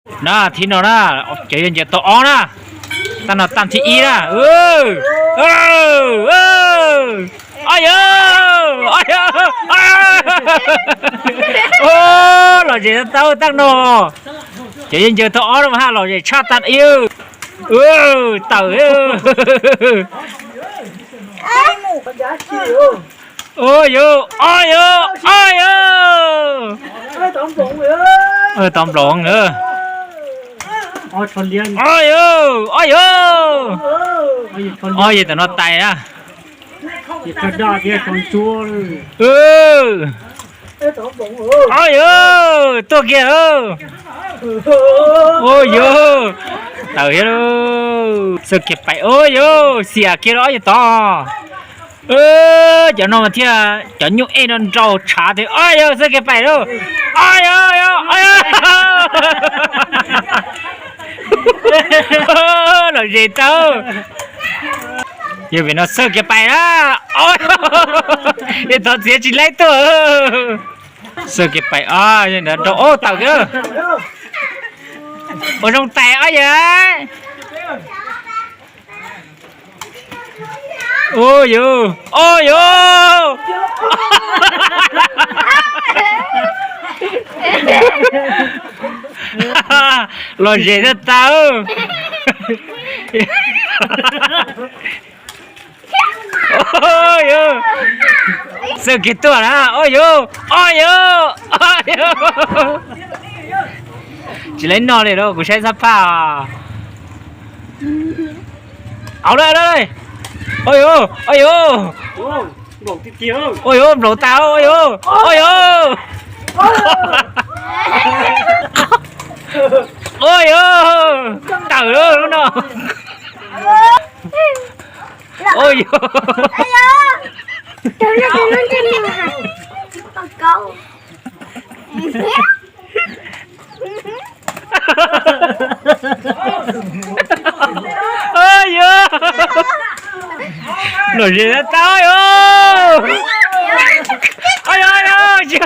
Na, thib no na, cov yawg ncaws tau ob na. Tag no tag thib ib na. Ob yawg, ob yawg, lom zem tau tag no. Cov yawg ncaws tau ob no mas lom zem tshaj tag ib. Tawm. Ob yawg, ob yawg, ob yawg. Tov nploov. Ob yawg, ob yawg. Ob yawg tam no tais na. Ob yawg, tuaj kiag. Ob yawg, tawm thiab lauj. Xwb kiag pais, ob yawg, xiam kiag rau ob yawg tod. Cov no mas thiaj cov nyuj ej no nrau tshav tiag. Ob yawg, xwb kiag pais lauj. Ob yawg, ob yawg. Lom zem tau. Yog pem no xwb kiag pais na. Yawg tod txiav tsis laib tuaj. Xwb kiag pais, nrau ob tawm kiag. Ua zoo tais ob yawg. Ua yawg, ob yawg. Lom zem tag tag. Xwb kiag tuaj na, ob yawg, ob yawg, ob yawg. Tsis laib noj li lauj, kuv saib xab phaj. Au lawm, ob yawg, ob yawg. Ua yawg, nplaum tas, ob yawg, ob yawg. Ua yawg, tawm lub no. Ua yawg. Ua yawg, lom zem tau yawg. Ua yawg, ua yawg.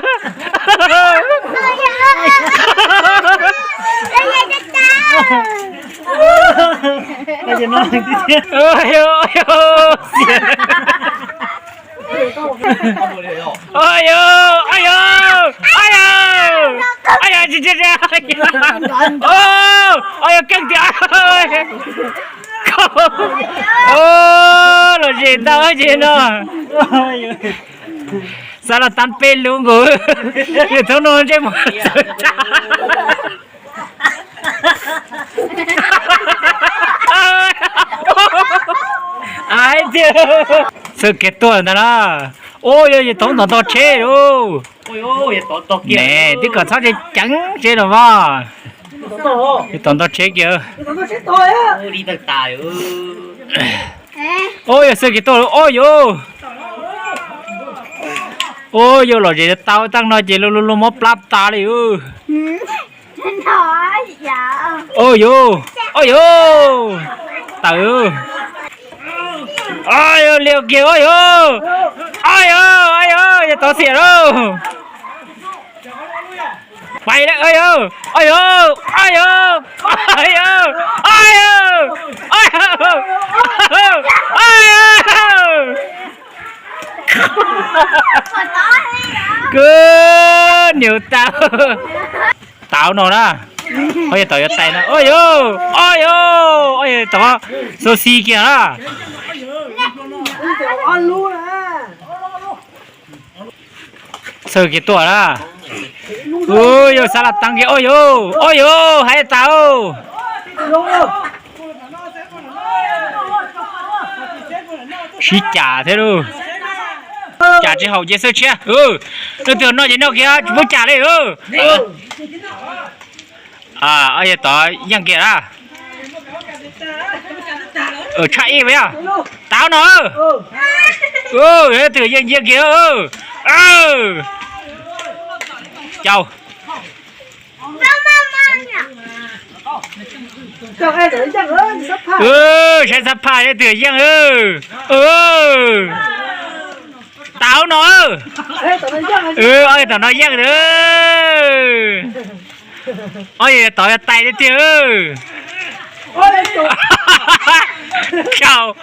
Ua yawg, ua yawg. Ua yawg, ua yawg, ua yawg, ua yawg, tsis tsis tsis. Ua yawg, keej tiag. Lom zem tau ces no. Xav los tab peb lub nkaus. Yawg thaum no ntsej muag txawv tag. Xwb kiag tuaj ntag na. Ua yawg, yawg tau ntov ntog tsheb lauj. Ne, twb kom txhob ceev ceev tsheb los mas. Yawg tau ntog tsheb kiag. Ua yawg, xwb kiag tuaj, ua yawg. Ua yawg, lom zem tau tag no ces luag luag mob plab tas li. Ua yawg, ua yawg, tawm. Ua yawg, liam kiag, ua yawg. Ua yawg, ua yawg, yawg tov xiam lauj. Pais lawm, ua yawg, ua yawg, ua yawg, ua yawg, ua yawg, ua yawg, ua yawg. Kub niam tau. Tau no na. Ua yawg tod yuav tais no. Ua yawg, ua yawg, ua yawg tod xua xi kiag na. Xwb kiag tuaj na. Ua yawg, xav los tab kiag, ua yawg, ua yawg, hais tas. Sib cam thiab lauj. Cam tsis haum ces xwb tshiab. Leej twg noj ces noj kiag, tsis pub cam li. Yawg tod yeej kiag na. Tshaj ib puas yog? Tau no. Leej twg yeej yeej kiag. Cau. Saib xab phaj leej twg yeej. Tau no. Tom no yeej. Ob yawg tod yog tais tiag tiag. Au,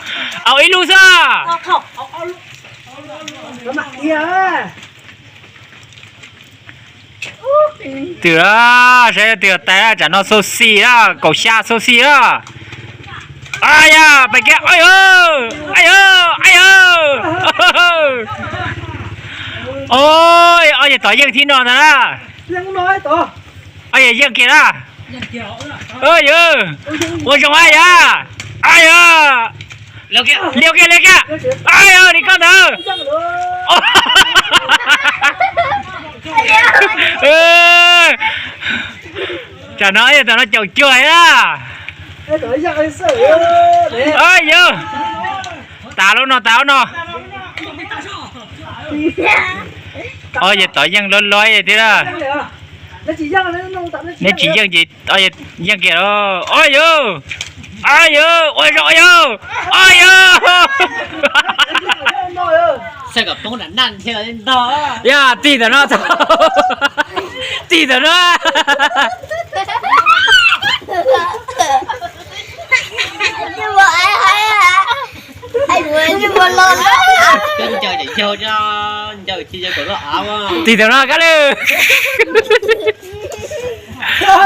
au ib lub xwb. Twm, saib twg tais, tsam no xau xis na, kaum xya xau xis na. Ay ya, pais kiag, ay yawg, ay yawg, ay yawg. Ob yawg tod yeej thib no ntag na. Ob yawg yeej kiag na. Yawg, ua zoo ab yawg. Ay yawg, liau kiag, liau kiag. Ay yawg, li koj ntawd. Tsam no yawg tom no caum cuag na. Yawg, tas lub no, tas lub no. Ob yawg tod yeej loj loj thiab na. Neb tsis yeej ces ob yawg yeej kiag. Ob yawg, ob yawg, ua zoo yawg. Ob yawg. Yog tig ntawm no, tig ntawm no. Tig ntawm no kab lwm.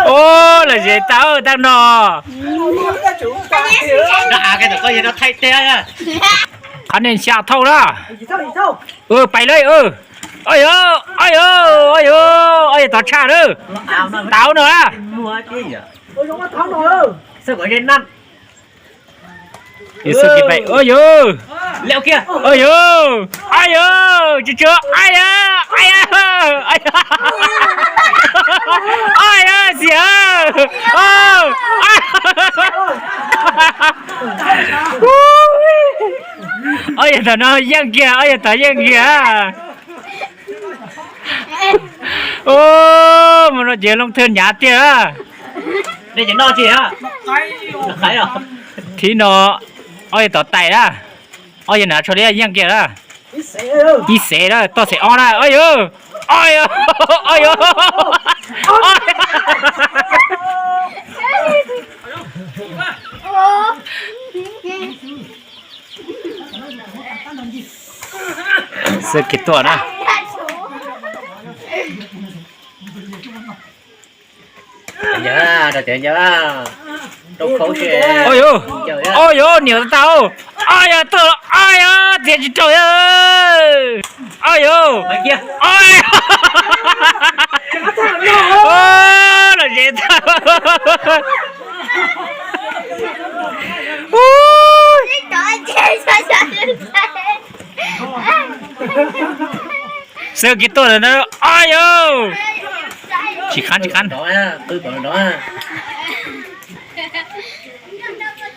Ub, lom zem tau tag no. Qhov nej xya thauj na. Pais lawm. Ob yawg, ob yawg, ob yawg, ob yawg tod tshaj na. Tau no na. Yawg xwb kev pais, ua yawg, ua yawg, ua yawg, tsis tsuav, ua yawg, ua yawg, ua yawg, xiam. Ob yawg tom no yeej kiag, ob yawg tom yeej kiag. Mus no ces Looj Thawj hnyav tiag. Thib no ob yawg tom tais na, ob yawg hnav tsho liab yeej kiag na. Ib xev na, toj xev ob na, ob yawg, ob yawg, ob yawg. Xwb kiag tuaj na. Ua yawg, niam tau, ua yawg, tuaj, ua yawg, txiav tsis raug. Ua yawg, ua yawg, lom zem tag. Xwb kiag tuaj lawm na, ua yawg. Tsis qab, tsis qab.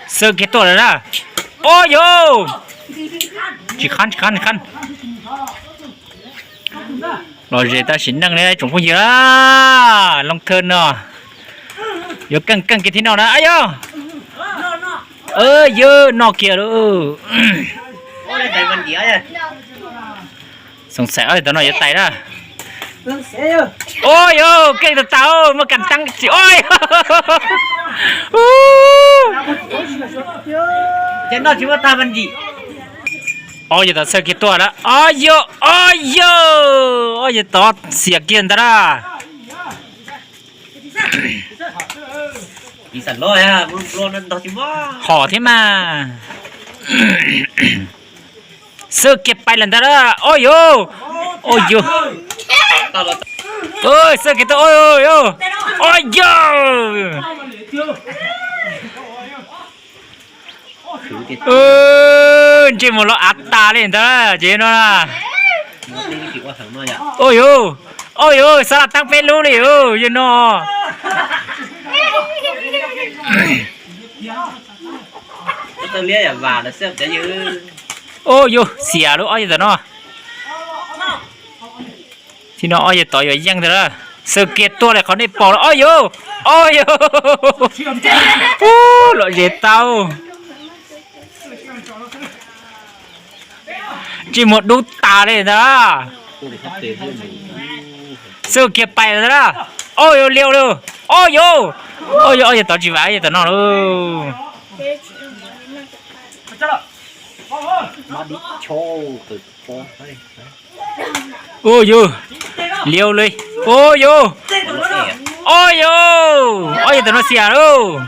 Xwb kiag tuaj lawm na. Ua yawg. Tsis qab, tsis qab, tsis qab. Lom zem tag sim neej li tsoom phooj ywg na. Looj Thawj no yuav keej keej kiag thib no na. Ua yawg. Yawg, noj kiag lauj. Xoo xaim ob yawg tom no yuav tais na. Ua yawg, keej tau tau, muaj kas taab tsis, ua yawg. Ob yawg tod xwb kiag tuaj na. Ua yawg, ua yawg, ob yawg tod xiam kiag ntag na. Hom thiab mas. Xwb kiag pais lawm ntag na. Ua yawg, ua yawg. Xwb kiag tuaj, ua yawg, ua yawg. Ntsej muag loj av tas li ntag ces no. Ua yawg, ua yawg, xav laj taab peb lub li yawg no. Ua yawg, xiam lub ob yawg tom no. Thib no ob yawg tod yuav yeej ntag na. Xwb kiag tuaj li qhov nej pom lawm. Ua yawg, ua yawg. Ub, lom zem tau. Ntsej muag dub tas li ntag. Xwb kiag pais lawm ntag na. Oj yog liau lawm. Oj yog, oj yog, oj yog tod tsis vam, oj yog tom no lauj. Oj yog liau li. Oj yog, oj yog, oj yog tom no xiam lauj.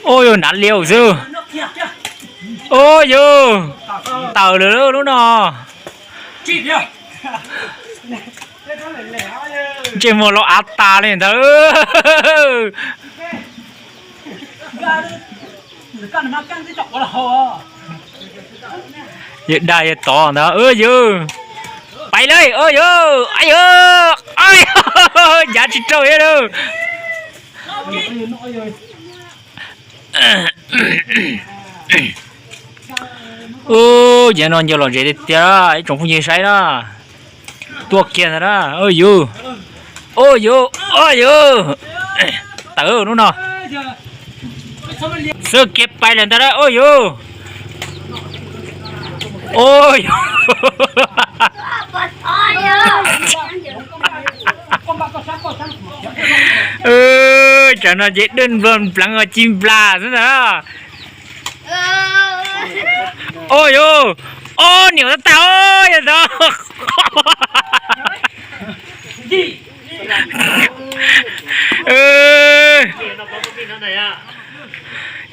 Oj yog hnav liau xwb. Oj yog tawm lawm lub no. Ntsej muag los av tas li ntawd. Yawg dag yawg tod ntawd. Oj yog, pais li. Oj yog, oj yog, oj yog, ncav tsis raug li lauj. Ub, yawg no nco lom zem tiag tiag, ib tsoom phooj ywg saib na. Tuaj kiag ntag na. Oj yog, oj yog, oj yog, tawm lub no. Xwb kiag pais lawm ntag na. Oj yog, oj yog. Tsam no ces dej nplua npleev os, ci nplas xwb ntag. Oj yog, oj niam tab tag os, yawg tod.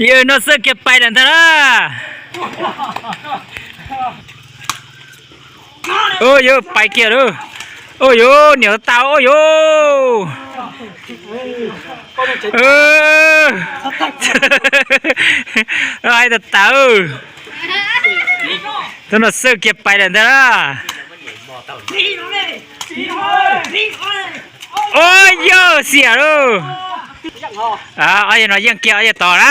Yawg no xwb kiag pais lawm ntag na. Oj yog, pais kiag lauj. Oj yog, niam tab tag, oj yog. Hais tas tas. Tus no xwb kiag pais lawm ntag na. Oj yog, xiam lauj. Ob yawg no yeej kiag ob yawg tod na.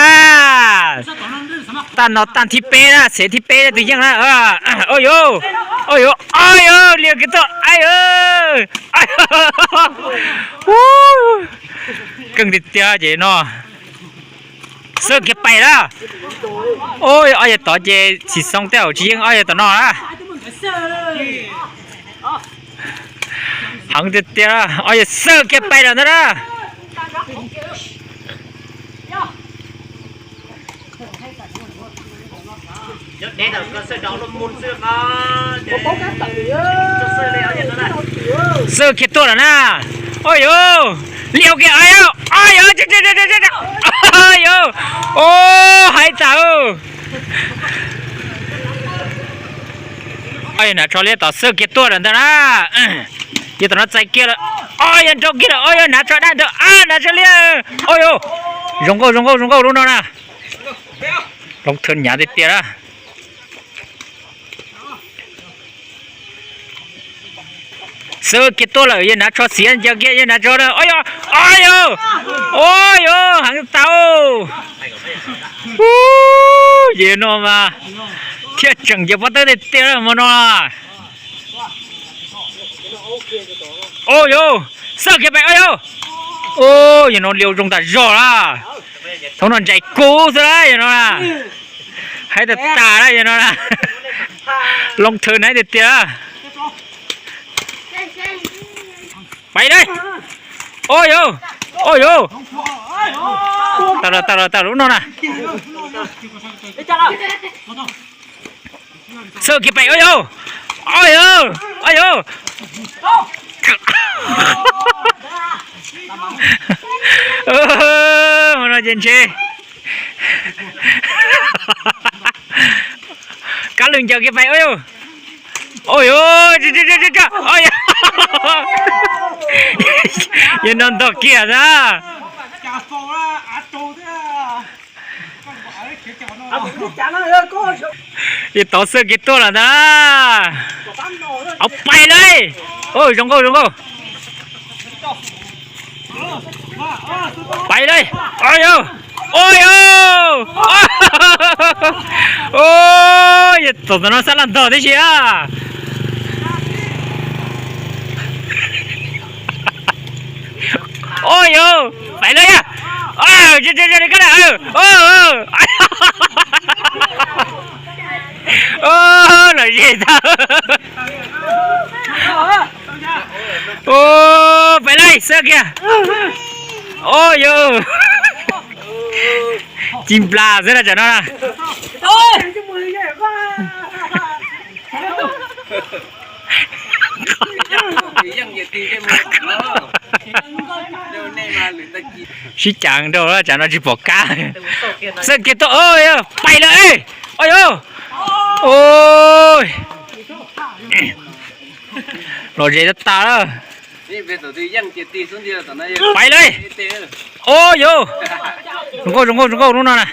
Tag no tag thib peb na, xev thib peb tus yeej na. Oj yog, oj yog, oj yog, liau kiag tuaj. Keej tiag tiag ces no. Xwb kiag pais na. Ob yawg tod ces tsis xoo tej zaum tsis yeej ob yawg tom no na. Heev tiag tiag, ob yawg xwb kiag pais lawm ntag na. Xwb kiag tuaj lawm na. Oj yog, liau kiag, oj yog, oj yog, oj yog, hais tas. Ob yawg hnav tsho liab tod xwb kiag tuaj lawm ntag na. Yawg tom no txais kiag lawm. Ob yawg nrau kiag lawm, ob yawg hnav tsho dab nrau, ab hnav tsho liab. Oj yog, zoo nkauj zoo nkauj zoo nkauj lub no na. Loob thawj hnyav tiag tiag na. Xwb kiag tuaj lawm, yawg hnav tsho xiav ncaws kiag, yawg hnav tsho na. Oj yog, oj yog, oj yog, heev tau. Ces no mas thiaj tseem ncaws pob tawb tiag tiag hmo no. Oj yog, xwb kiag pais, oj yog. Oj yog, no liau zoo tas zog na. Thaum no ntsais kub xwb na yog no na. Hais tas tas na yog no na. Loob thawj hnyav tiag tiag. Pais li. Oj yog, oj yog. Tawm lawm, tawm lawm, tawm lub no na. Xwb kiag pais, oj yog, oj yog, oj yog. Hmo no ces ntshe kab lwj ncaws kiag pais, oj yog. Oj yog, yog no ntog kiag na. Yawg tod xwb kiag tuaj lawm ntag. Au, pais li. Zoo nkauj zoo nkauj. Pais li. Oj yog, oj yog. Yawg tod no xab laj ntog tib si a. Oj yog, pais li yog. Kab na. Los ze tag. Pais lawm xwb kiag. Ua yog ci nplas xwb na tsam no na. Sib cav nrau tsam no tsis pom kab. Xawb kiag tuaj, pais lawm. Ua yog, los ze tas tas lawm. Pais lawm. Ua yog, zoo nkauj zoo nkauj zoo nkauj lub no na.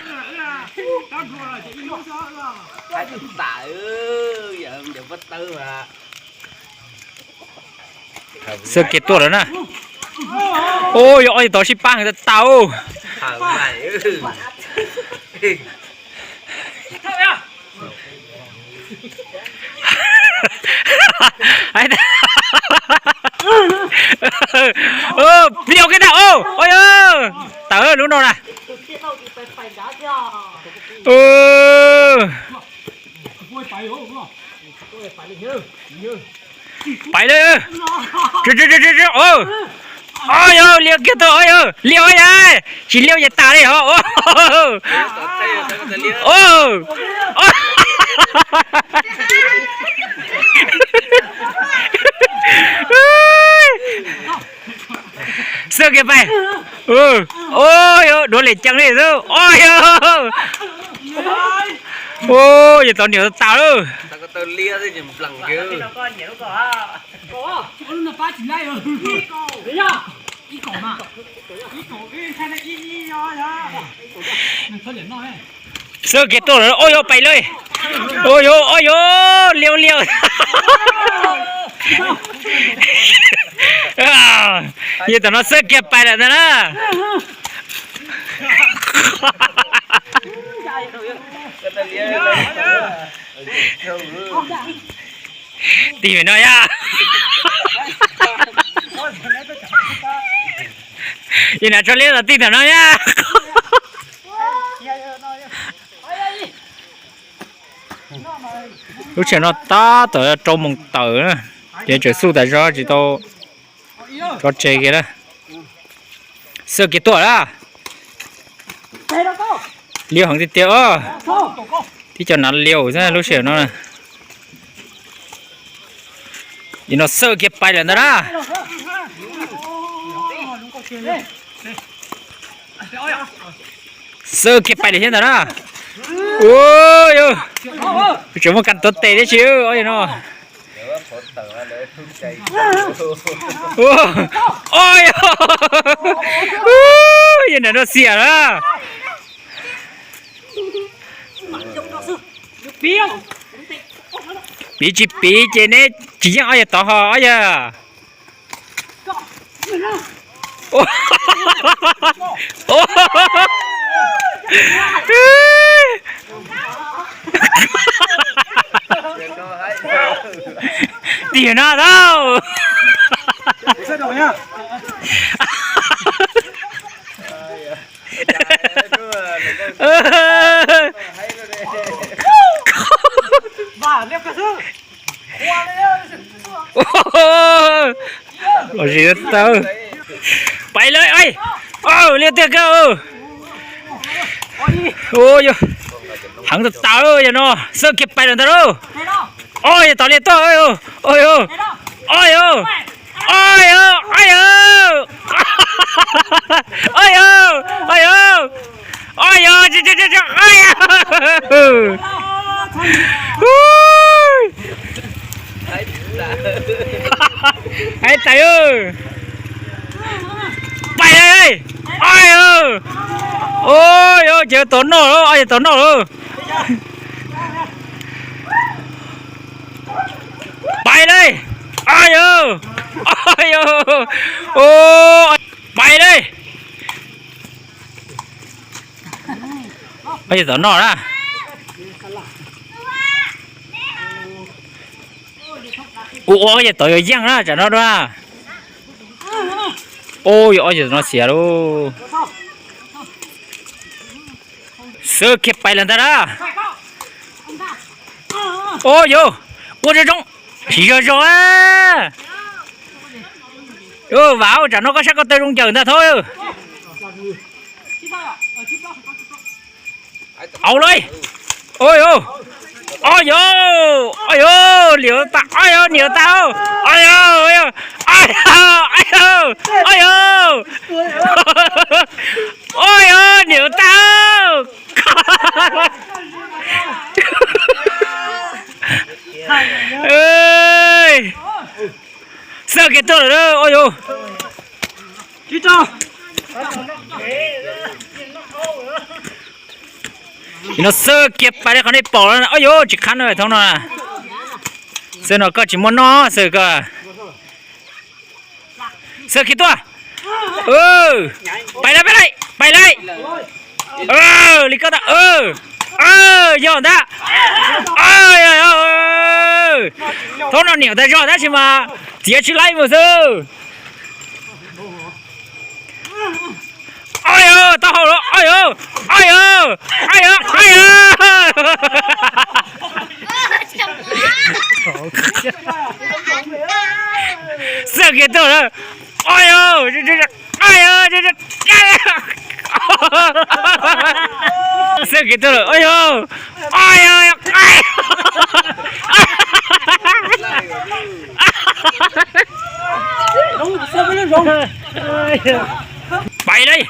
Xawb kiag tuaj lawm na. Ua yog, ob tug tod sib pab heev tas tas. Pliag kiag tag. Ua yog, tawm lub no na. Pais lawm. Ua yog, liab kiag tuaj. Ua yog, liab ua yog, tsis liab ces tas li os. Xawb kiag pais. Ua yog, duav liam cees li xwb. Ua yog, ua yog, tau niam tas tas lawm. Xawb kiag tuaj lawm. Ua yog, pais lawm. Ua yog, ua yog, liab liab. Yog tom no xawb kiag pais lawm ntag na. Tig no yog, yog nas tso liab los tig tom no yog. Lub sij hawm no tab tom rau moos tawm na, ces tseem xuj tas zog tsis tau tso tseg kiag na. Xawb kiag tuaj lawm. Liab heev tiag tiag. Tib co nav liab xwb lub sij hawm no. Yog no xawb kiag pais lawm ntag na. Xawb kiag pais lawm thiab ntag na. Ua yog, tseem muaj kas tuav tes thiab tsis no. Ua yog, yog nram no xiam na. Piv tsis piv ces neb tsis yeej ob yawg tod ho ob yawg. Tim no tau. Los zis tau. Pais lawm. Liab tiag kawg. Yog heev tas tas yog no. Xawb kiag pais lawm ntag lauj. Yog tom liab tuaj. Yog, yog, yog, yog, yog, yog, yog, ais tais. Pais, yog, ces tom noj lawm, yog tom noj lawm. Pais lawm. Yog, yog, pais lawm. Yog tom noj na. Ua, yog tom yuav yeej na tsam no dua. Ua, yog yog tom no xiam lauj. Xawb kiag pais lawm ntag na. Ua yog, ua zoo zoo, siv zog zog. Vam, tsam no koj saib ko taw zoo ncaws ntag thov. Au lawm. Ua yog, ua yog, ua yog, niam tas, ua yog niam tas, ua yog, ua yog, ua yog, niam tas. Xwb kiag tuaj lawm, ua yog. No xwb kiag pais li qhov nej pom, ua yog tsis qhab no thoob no. Xwb no koj tsis muaj noj xwb koj. Xwb kiag tuaj. Pais lawm, pais lawm, pais lawm. Li koj tas, yog ntag. Thoob no niam tas zog tab sis mas txiav tsis laib mus xwb. Ua yog, taub hau los, ua yog, ua yog, ua yog, ua yog. Xwb kiag tuaj lawm, ua yog, ua yog. Xwb kiag tuaj lawm, ua yog, ua yog. Pais li.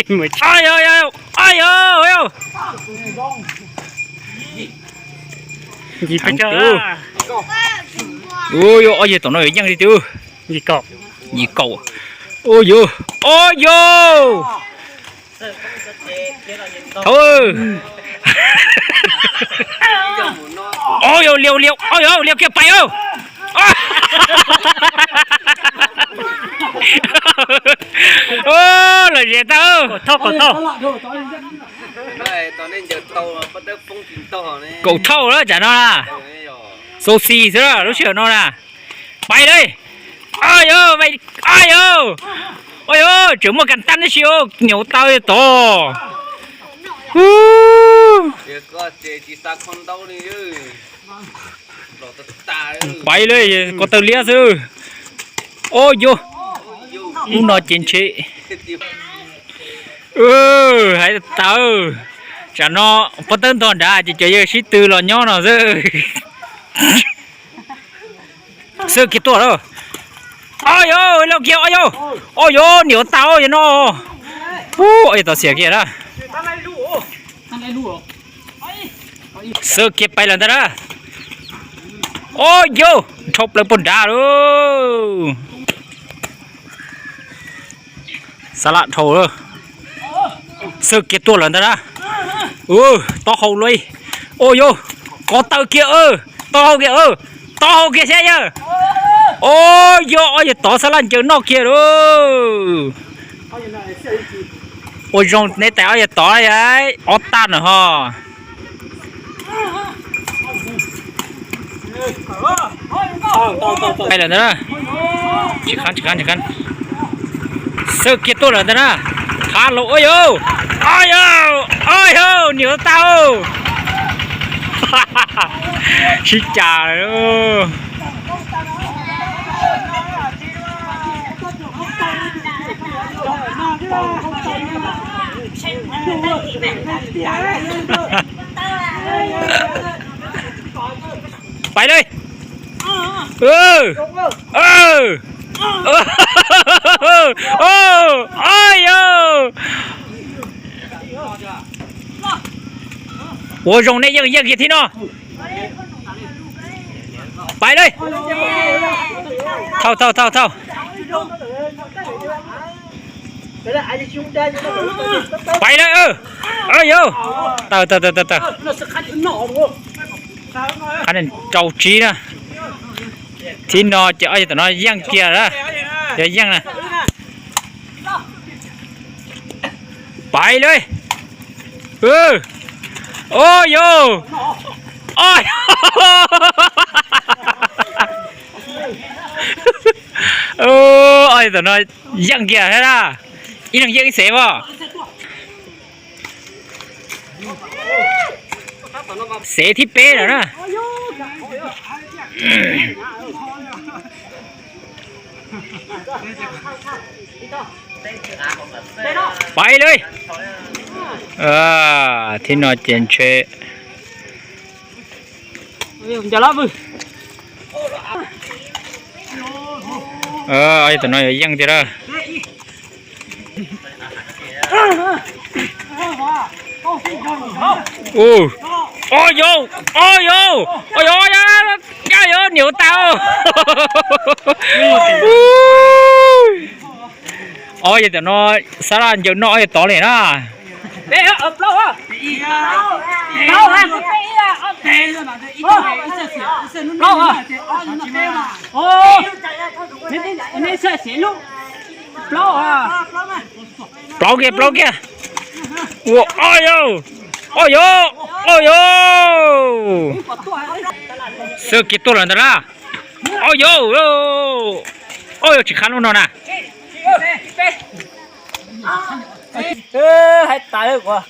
Ua yog, ua yog, ua yog. Ua yog, ob yawg tom no yeej li twb. Yim kaum. Ua yog, ua yog. Thov. Ua yog, liau liau, ua yog, liau kiag pais. Lom zem tag. Kaum thauj lawm tsam no na. Xau xis xwb lub sij hawm no na. Pais li. Ua yog, ua yog, ua yog, tseem muaj kas tag neb si, nyuam tau tod. Pais li, ko taw liab xwb. Ua yog, ub no ces ntshe. Hais tawv, tsam no pob tawb ntog nrad ces cov yawg sib tw los nyob no xwb. Xwb kiag tuaj lawm. Ua yog, liau kiag, ua yog, ua yog, niam tas yog no. Ua yog, tau xiam kiag na. Xwb kiag pais lawm ntag na. Ua yog, dhau plaws poj nrad lauj. Xab laj dhau. Xwb kiag tuaj lawm ntag na. Taub hau luaj. Ua yog, ko taw kiag, taub hau kiag, taub hau kiag thiab yawg. Ua yog, ob yawg tod xab laj ncaws noj kiag lauj. Ua zoo neb tais ob yawg tod, ob tag na ho. Pais lawm ntag na. Tsis qab, tsis qab, tsis qab. Xwb kiag tuaj lawm ntag na. Qab los, ua yog, ua yog, ua yog, niam tau. Sib cas. Pais li. Ua yog, ua zoo nej yeej yeej kiag thib no. Pais li. Thauj, thauj, thauj, thauj. Pais li. Yog, tawg, tawg, tawg, tawg, tawg. Qab rau tsib na. Thib no ces ob yawg tom no yeej kiag na. Yog yeej na. Pais li. Ua yog, ob yawg tom no yeej kiag thiab na. Ib leeg yeej ib xev as. Xev thib peb lawm na. Pais li. Thib no ces ntshe tam no yuav yeej tiag lawm. Ua, o yau, o yau, o yau, yau niam tas. O yau, tam no xab laj ncaws noj o yau tod li na. Plaub kiag, plaub kiag. Ua, o yau, o yau, o yau. Xwb kiag tuaj lawm ntag na. O yau, o yau tsis qha lub no na. Hais tas kuv.